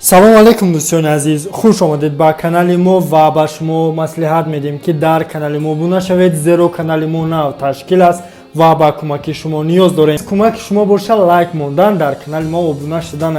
Салому алейкум, дӯстони азиз, хуш омадед ба канали мо ва ба шумо маслиҳат медиҳем, ки дар канали мо обуна шавед, зеро канали мо нав ташкил аст ва ба кӯмаки шумо ниёз дорем. Кӯмаки шумо боша лайк мондан, дар канали мо обуна шудан,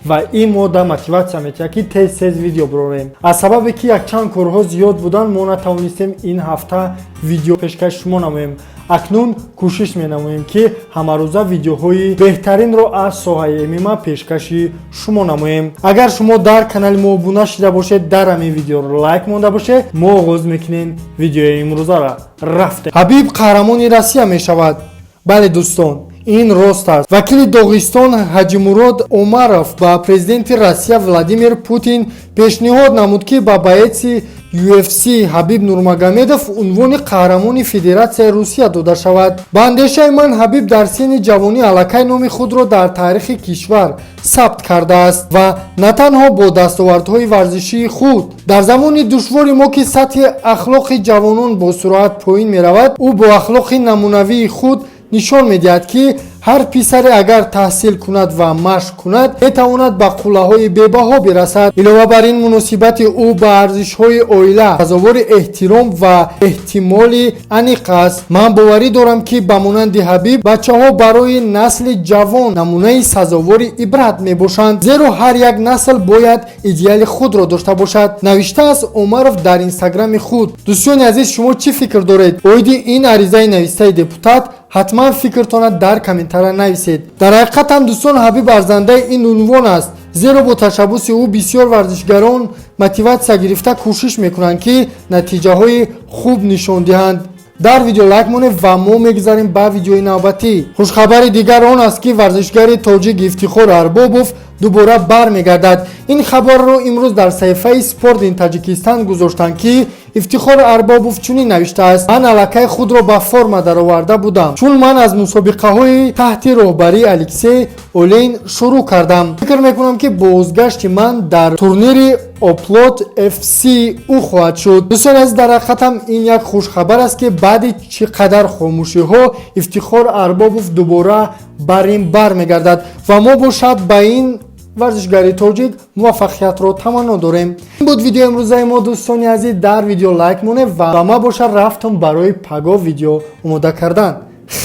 ва ин мода мотиватсия метиҳад, ки тез тез видео бирорем. Аз сабабе ки якчанд корҳо зиёд буданд, мо натавонистем ин ҳафта видео пешкаши шумо намоем. Акнун кӯшиш менамоем, ки ҳамарӯза видеоҳои беҳтаринро аз соҳаи ММА пешкаши шумо намоем. Агар шумо дар канали мо обуна шида бошед, дар ҳамин видеоро лайк монда бошед, мо оғоз мекунем видеои имрӯзаро. Рафтем. Ҳабиб қаҳрамони Россия мешавад. Бале, дӯстон, ин рост аст. Вакили Доғистон Ҳаҷимурод Омаров ба президенти Россия Владимир Путин пешниҳод намуд, ки ба боец и UFC Ҳабиб Нурмагомедов унвони қаҳрамони Федератсияи Русия дода шавад. Ба андешаи ман, Ҳабиб дар синни ҷавонӣ аллакай номи худро дар таърихи кишвар сабт кардааст ва на танҳо бо дастовардҳои варзишии худ. Дар замони душвори мо, ки сатҳи ахлоқи ҷавонон бо суръат поин меравад, ӯ бо ахлоқи намунавии худ нишон медиҳад, ки ҳар писаре агар таҳсил кунад ва машқ кунад, метавонад ба қуллаҳои бебаҳо бирасад. Илова бар ин, муносибати ӯ ба арзишҳои оила сазовори эҳтиром ва эҳтимоли аниқ аст. Ман боварӣ дорам, ки ба монанди Ҳабиб бачаҳо барои насли ҷавон намунаи сазовори ибрат мебошанд, зеро ҳар як насл бояд идеали худро дошта бошад, навиштааст Омаров дар Инстаграми худ. Дӯстони азиз, шумо чӣ фикр доред оиди ин аризаи навистаи депутат? Ҳатман фикртона дар комментария нависед. Дар ҳақиқат ҳам, дӯстон, Ҳабиб арзандаи ин унвон аст, зеро бо ташаббуси ӯ бисёр варзишгарон мотиватсия гирифта, кӯшиш мекунанд, ки натиҷаҳои хуб нишон диҳанд. Дар видео лайк монед ва мо мегузарем ба видеои навбатӣ. Хушхабари дигар он аст, ки варзишгари тоҷик Ифтихор Арбобов дубора бармегардад. Ин хабарро имрӯз дар саҳифаи Sport in Таҷикистан гузоштанд, ки Ифтихор Арбобов чунин навиштааст: «Ман аллакай худро ба форма дароварда будам, чун ман аз мусобиқаҳои таҳти роҳбарии Алексей Олейн шурӯъ кардам. Фикр мекунам, ки бозгашти ман дар турнири Оплот FC ӯ хоҳад шуд». Дӯстони азиз, дар ҳақиқатам ин як хушхабар аст, ки баъди чӣ қадар хомӯшиҳо Ифтихор Арбобов дубора бар ин бармегардад ва мо бошад ба ин варзишгари тоҷик муваффақиятро таманно дорем. Ин буд видеои имрӯзаи мо, дӯстони азиз. Дар видео лайк монед ва ма бошад рафтам барои паго видео омода кардан.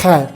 Хайр.